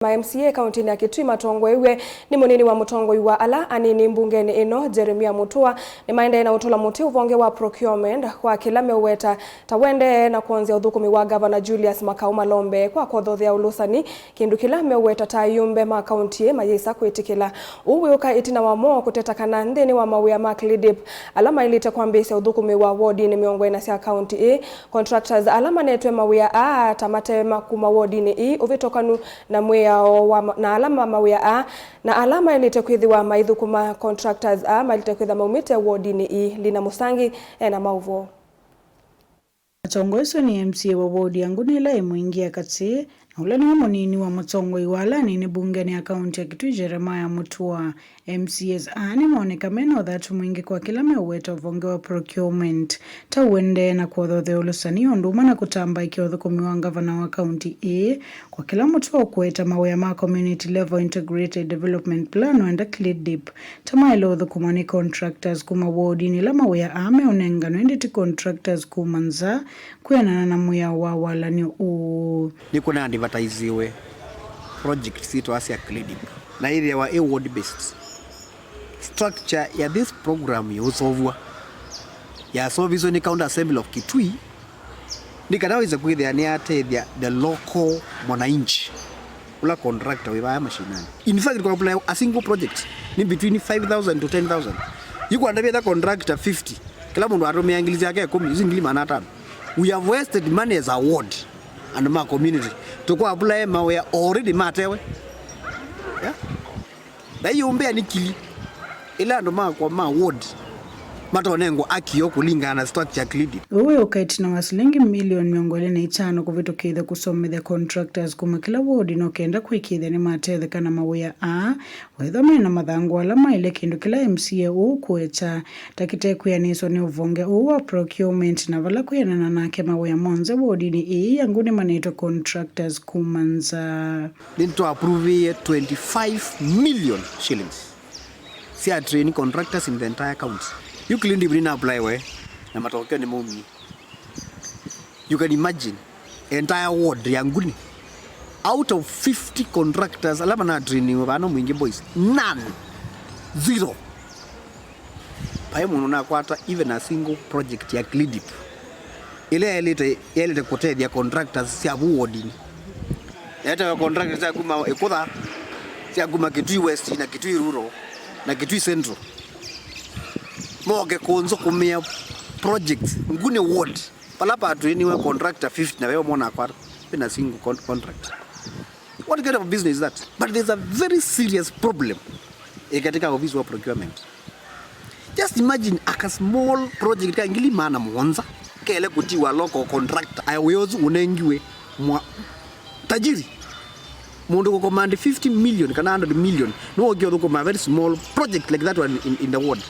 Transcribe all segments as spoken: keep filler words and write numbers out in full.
Ma M C A kauntinĩ ya Kitui matongoew'e nĩ mũnini wa mũtongoi wa ala anini mbungenĩ ĩno, Jeremia Mutua, nĩmaendee na ũtũla mũtĩ ũvonge wa procurement kwa kĩla meũweta ta ũendee na kwonzya ũthũkũmi wa Ngavana Julius Makau Malombe kwa kwothothea ũlũsani, kĩndũ kĩla meũweta ta ayumbe ma kaunti ĩĩ mayĩsa kwĩtĩkĩla. Ũu wĩũka ĩtina wa moo kũteta kana nthĩnĩ wa mawĩa ma CLIDIP ala maĩlĩte kwambĩĩsya ũthũkũmi wa wodinĩ mĩongo ĩna sya kaunti ĩĩ, contractors ala manetwe mawĩa aa ta mate ma kuma wodinĩ ii ũvĩtũkanu na mwĩao wa ma-, na ala ma mawĩa aa, na ala maĩlĩte kwĩthĩwa maithũkũma contractors aa maĩlĩte kwĩthwa maumĩte wodinĩ ii. Lina Mũsangi ena maũvoo. Atongoi asu nĩ M C A wa wodi ya Nguni ĩla ĩ Mwingi ya katĩ, na ũla nĩwe mũnini wa mũtongoi wa ala anini mbungenĩ ya kaunti ya Kitui, Jeremiah Mutua. M C As aa nĩmoneka mena ũthatu mwingĩ kwa kĩla meũweta ũvonge wa procurement, ta ũendee na kwothothea ũlũsani o ũndũ ũmwe na kũtambaĩkya ũthũkũmi wa ngavana wa kaunti ĩĩ kwa kĩla mũtwe ũkũeta mawĩa ma Community Level Integrated Development Plan, wenda CLIDIP, ta maĩle ũthũkũmwa nĩ contractors kuma wodinĩ ĩla mawĩa aa meũnenganwe, ĩndĩ ti contractors kuma nza, kwĩanana na mwĩao wa walany'o ũũ. Nĩkũna advertisiwe project syĩtawa sya CLIDIP, na ĩthĩawa ĩ ward based. Structure ya this program yũsovwa, yasoviswe nĩ County Assembly of Kitui, nĩ kana wĩse kwĩthĩa nĩyatethya the local mwananchi ũla contractor wĩ vaya mashinani. In fact, kwa apply a single project nĩ between five thousand to ten thousand. Yu kwandavya ta contractor fifty, kĩla mũndũ atũmĩa ngili syake ĩkũmi, isu ngili maana atano. We have wasted money as a ward. Andũ ma community tũkwa apply mawĩa already matewe. Yeah? Na ĩyũmbĩa nĩ kili ĩla andũ makwa ma ward matonengwa akio kũlingana na structure CLIDIP. Ũu wĩ ũka ĩtina wa silingi milioni mĩongo ĩlĩ na itano kũvĩtũkĩthya kũsomethya contractors kuma kĩla ward no kenda kũĩkĩĩthya nĩmatetheka na mawĩa aa, wethwa mena mathangũ ala maĩle, kĩndũ kĩla M C A ũũ ũkũeta ta kĩtekwĩanĩswa nĩ ũvonge ũũ wa procurement, na vala kwĩanana nake mawĩa monthe wodinĩ ĩĩ ya Nguni nĩmanetwe contractors kuma nza. Nĩtwaappruvĩie twenty-five million shillings sya train contractors in the entire county. Yu CLIDIP nĩna apply we, na matokeo nĩmaumie. You can imagine, entire ward ya Nguni, out of fifty contractors ala manatrainiwe vano Mwingi Boys, none, zero. Vai mũndũ ũnakwata even a single project ya CLIDIP ĩla yaĩlĩte, yaĩlĩte kũtethya contractors sya vu wodinĩ. Yaĩtawa contractors sya kuma Ĩkũtha, sya kuma Kitui West na Kitui Rural na Kitui Central, moke kũnzũkũmĩa projects Nguni ward, vala patrainiwe contractor fifty na veo mona kwata even a single con-, contract. What kind of business is that? But there's a very serious problem, eh, katika ofisi wa procurement. Just imagine a small project ka ngili maana mũonza kele kũtiwa local contractor, aya wĩozu ũnengiwe mwa tajiri. Mũndũ kũcommand fifty million kana hundred million, no ũkĩothũkũma a very small project like that one in, in the ward.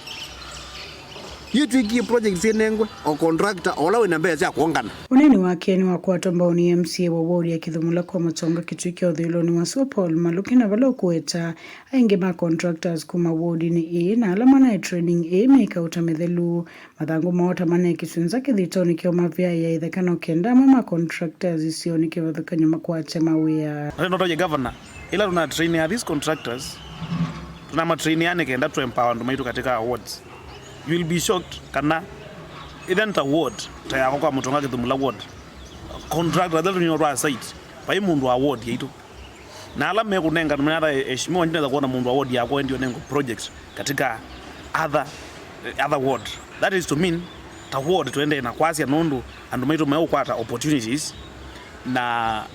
Yu twĩkie project syĩnengwe o contractor o ũla wĩna mbesa sya kwongana. Ũneeni wake nĩwakwatwa mbau nĩ M C A wa ward ya Kĩthũmũla kwa Matonga Kitui kya ũthũĩlonĩ wa sua Paul Maluki, na vala ũkũeta aingĩ ma contractors kuma wodinĩ ĩĩ na ala manaĩ training ĩĩ me kauta mĩthelu, mathangũ moo ta manekĩsw'e nza kĩthitonĩ kya ũmavyaĩa ĩtheka no kenda amwe ma contractors isionĩ kĩvathũkany'o makwate mawĩa. Na ndoto ya governor, ila tuna train ya these contractors, tuna matrain yani kenda tu empower andũ maitũ katika awards. You will be shocked kana even ta ward, ta yakwa kwa Mũtonga Kĩthũmũla ward, contractor, that you know, site, vai mũndũ wa ward yaitũ. Na ala mekũnenganwa nĩ ata, eheshimiwa, ndinaweza kuona mũndũ wa ward yakwa ndio nengo project katika other, other ward. That is to mean, ta ward tuendee na kwasya nũndũ andũ maitũ meũkwata opportunities na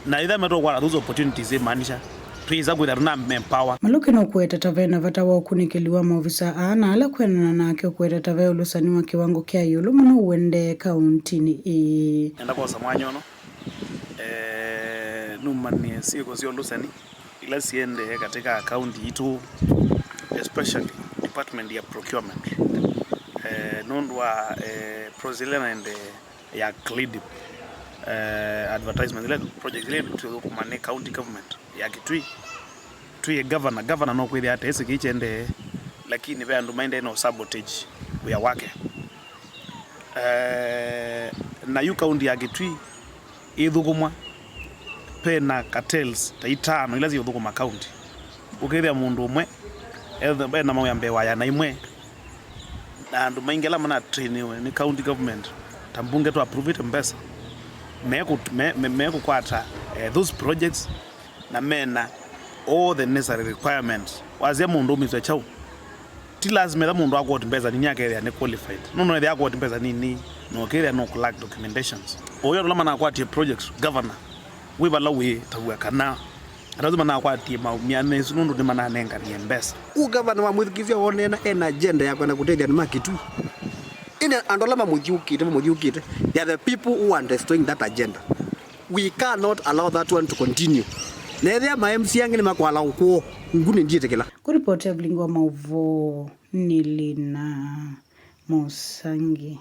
Na ĩtha metũkwata those opportunities, imaanisha twĩsa kwĩtha tũna empower. Maluki nũkũeta ta vena vata wa ũkunĩkĩli wa maovisa aa na ala kwĩanana nake ũkũeta ta ve ũlũsani wa kĩwango kya ĩũlũ mũno ũendee kauntinĩ ĩĩ. Nenda kwosa mwanya ũno, eh, numanie syĩko sya ũlũsani ila siendee katika kaunti itũ, especially department ya procurement. Eh, nũndũ wa, eh, process ila naendee ya CLIDIP, eh, advertisement, ile project ile tũthũkũma nĩ county government ya Kitui. Twĩ governor, governor no kwĩthĩa atesĩ kĩĩ kyendee, lakini ve andũ maendee no sabotage wĩa wake. Eh, na yu county ya Kitui ĩthũkũmwa Twĩ na cartels ta itano ila syĩũthũkũma county. Ũkethĩa mũndũ ũmwe ena mau ya mbee wa yana imwe, na andũ maingĩ ala manatrainiwe nĩ county government, ta mbunge twa approve mbesa, mekũ- me- me- mekũkwata eh, those projects, na mena all the necessary requirements. Wasya mũndũ ũmĩswe kyaũ, ti lazima etha mũndũ akwoti mbesa nini akethĩa nĩ qualified. Nũndũ ethĩa akwoti mbesa nini, na ũkethĩa no lack documentations. Ũyũ andũ ala manakwatie projects, governor, wĩ vala wĩtavw'a kana andũ asu manakwatie maumya nĩ ĩsu nũndũ nĩmananenganie mbesa. Ũũ gavana wamwĩthukĩĩsya wonena ena agenda ya kwenda kũtethya andũ ma Kitui. Ĩndĩ andũ ala mamũthiũkĩte, mamũthiũkĩte, they are the people who are destroying that agenda. We cannot allow that one to continue. Na ethĩa ma M C A angĩ nĩmakwala ũkwoo, nguni ndyĩtĩkĩla. Kũripoti ya Vilingi wa Maũvoo nĩ Lina Mũsangi.